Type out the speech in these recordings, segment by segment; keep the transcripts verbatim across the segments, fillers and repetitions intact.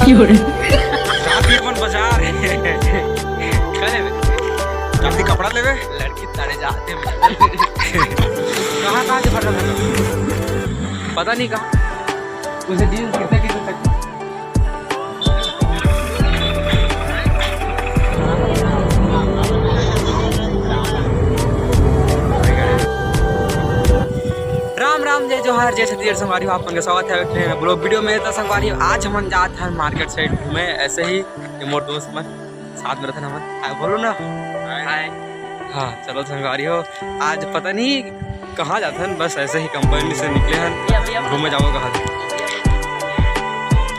जात ही अपन बाजार। का लेबे? जात ही कपड़ा लेबे? लड़की तारे जाते हैं। कहाँ, कहाँ से फटा था? पता नहीं कहाँ। उसे जींस कितने, कितने तक? राम राम, जय जोहार, जय छत्तीसगढ़। संगवारी हो, आप मन के स्वागत है एक ठे ब्लॉग वीडियो में। तो संगवारी हो, आज हमन जात हन मार्केट साइड घूमे। ऐसे ही ये मोर दोस्त मन साथ में रथन हमन। हाय बोलो ना। हाय। हाँ, चलो संगवारी हो, आज पता नहीं कहाँ जाथन, बस ऐसे ही कंपनी से निकले हन, घूमे जाबो कहाँ।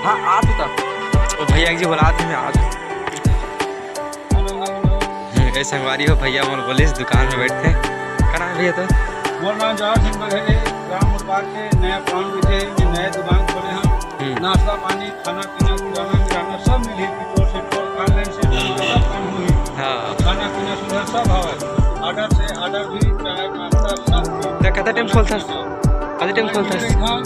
हाँ, आ तू तब। वो भैया जी बुलात हे, मैं आ तू। हम्म, ए संगवारी हो, भैया मोर बोलिस दुकान में बैठे। का नाम है भैया तो? मोर नाम जवाहर सिंह बघेल हे, रामपुर बाग के नया प्लांट में थे, ये नए दुकान खोले हम। हम्म। नाश्ता पानी, खाना पीना, किराना मिराना सब मिली, पेट्रोल सेट्रोल, ऑनलाइन से सब काम हुई। हाँ। खाना पीना सुविधा सब हवे, ऑर्डर से, ऑर्डर भी, चाय नाश्ता सब भी। तो कितना टाइम खोलथस? कितना टाइम खोलथस? हाँ,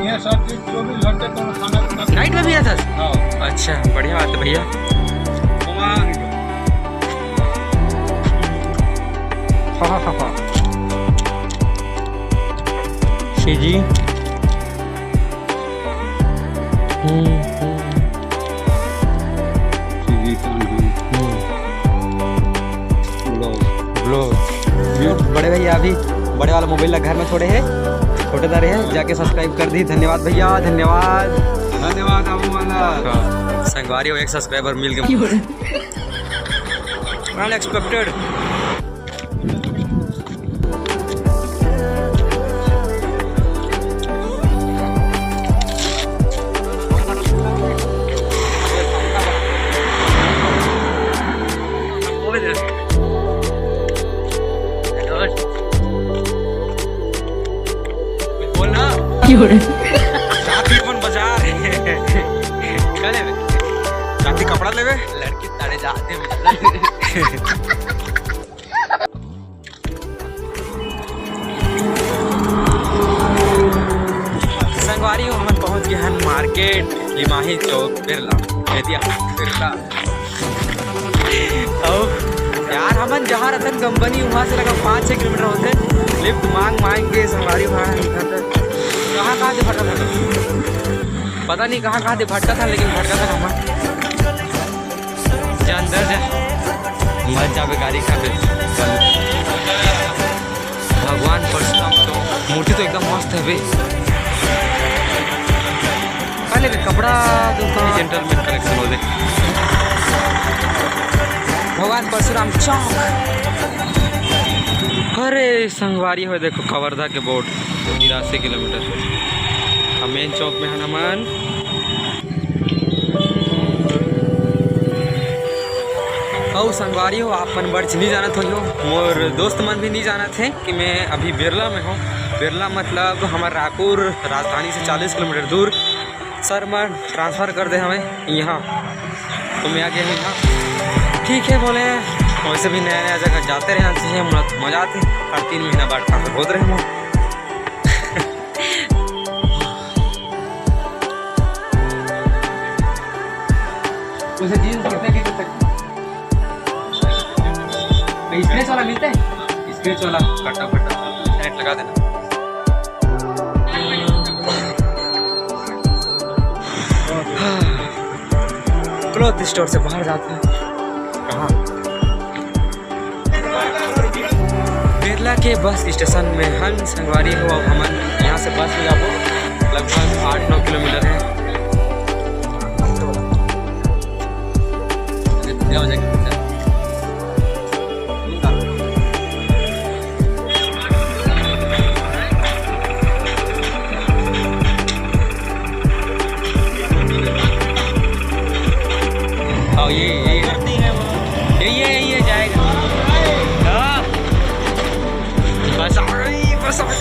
ये सब चीज चौबीस घंटे तो खाना पीना। नाइट में भी रहथस? हाँ। अच्छा, बढ़िया बात है भैया। हाँ, हाँ, हाँ, हाँ। जी। हम्म, हम्म। हम्म। Vlog। Vlog। बड़े भैया अभी बड़े वाला मोबाइल ला घर में छोड़े हे, छोटे दारे हे, जाके subscribe कर दी। धन्यवाद भैया, धन्यवाद। धन्यवाद आबू वाला। हाँ, संगवारी हो, एक subscriber मिल गए। Unexpected। बोल ना। जात ही अपन बाजार। का लेबे? जात ही कपड़ा लेबे? लड़की तारे जाते हैं। संगवारी हो, हमन पहुंच गए हैं मार्केट लिमाही चौक बिरला, बेतिया बिरला। अउ यार, हमन जहाँ रतन कंपनी वहाँ से लगा पाँच छः किलोमीटर होते, लिफ्ट मांग मांग के संगवारी हो इधर तक। कहाँ कहाँ से भटका था, पता नहीं कहाँ कहाँ से भटका था, लेकिन भटका था हमन। जा अंदर जा, मत जाबे गाड़ी खाबे। भगवान परशुराम तो मूर्ति तो एकदम मस्त है बे। का लेबे? कपड़ा दुकान। जेंटलमैन कलेक्शन हो दे। भगवान परशुराम चौक। अरे संगवारी हो, देखो कवर्धा के बोर्ड, तिरासी किलोमीटर। हम मेन चौक में हन हमन। अउ संगवारी हो, आप मन बर्च नहीं जानत होइहो, मोर दोस्त मन भी नहीं जानत हे कि मैं अभी बिरला में हूँ। बिरला मतलब हमर रायपुर राजधानी से चालीस किलोमीटर दूर। सर मन ट्रांसफर कर दे हमें यहाँ, तो मैं आ गया हूँ यहाँ। ठीक है बोले, वैसे भी नया नया जगह जाते रहना चाहिए, मजा आते। हर तीन महीना बाद ट्रांसफर होते रहे। उसे जींस कितने की तक? स्ट्रेच वाला मिलता है? स्ट्रेच वाला कटा फटा सेट लगा देना। क्लॉथ स्टोर से बाहर जाते हैं। कहाँ? बेरला के बस स्टेशन में हन संगवारी हो। अब हमन यहाँ से बस में जाबो, लगभग आठ नौ किलोमीटर है। हाँ, ये, ये, यही है, यही है, जाएगा। हाँ। बस आ रही, बस आ रही।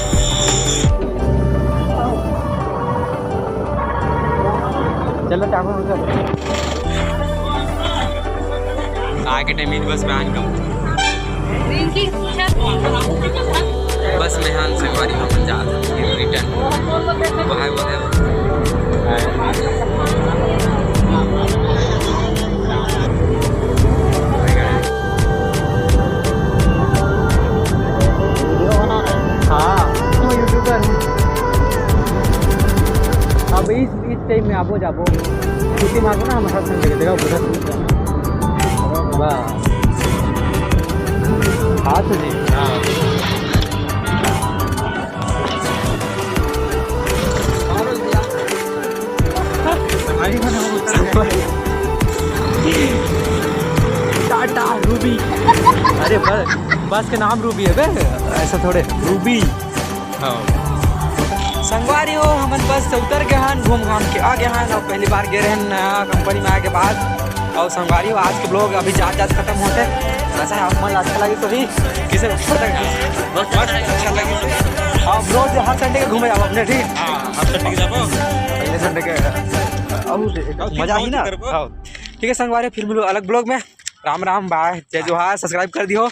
चलो, टाइम हो गया। आगे टाइम इन बस में आने का। बस में हम संगवारी हम जा रिटर्न। वो है, वो है। जाबो, जाबो। छुट्टी मारबो ना, हम हर संडे के जगह उधर। बस। हाथ दे। हाँ। टाटा रूबी। अरे बस, बस के नाम रूबी है बे, ऐसा थोड़े। रूबी। हाँ। संगवारी हो, हमन बस से उतर गए हन, घूम घाम के आ गए हन, और पहली बार गए रहन नया कंपनी में आए के बाद। और संगवारी हो, आज के ब्लॉग अभी जात जात खत्म होते। ऐसा है, आप मन अच्छा लगे तो ही किसे पता है? बहुत अच्छा लगे। अच्छा लगे। हाँ, ब्लॉग जो हर संडे के घूमे जाओ अपने, ठीक? हाँ, हर संडे के जाओ। अगले संडे के। और मजा ही ना। हाँ। ठीक है संगवारी, फिर मिलो अलग ब्लॉग में। राम राम, बाय, जय जोहार, सब्सक्राइब कर दियो।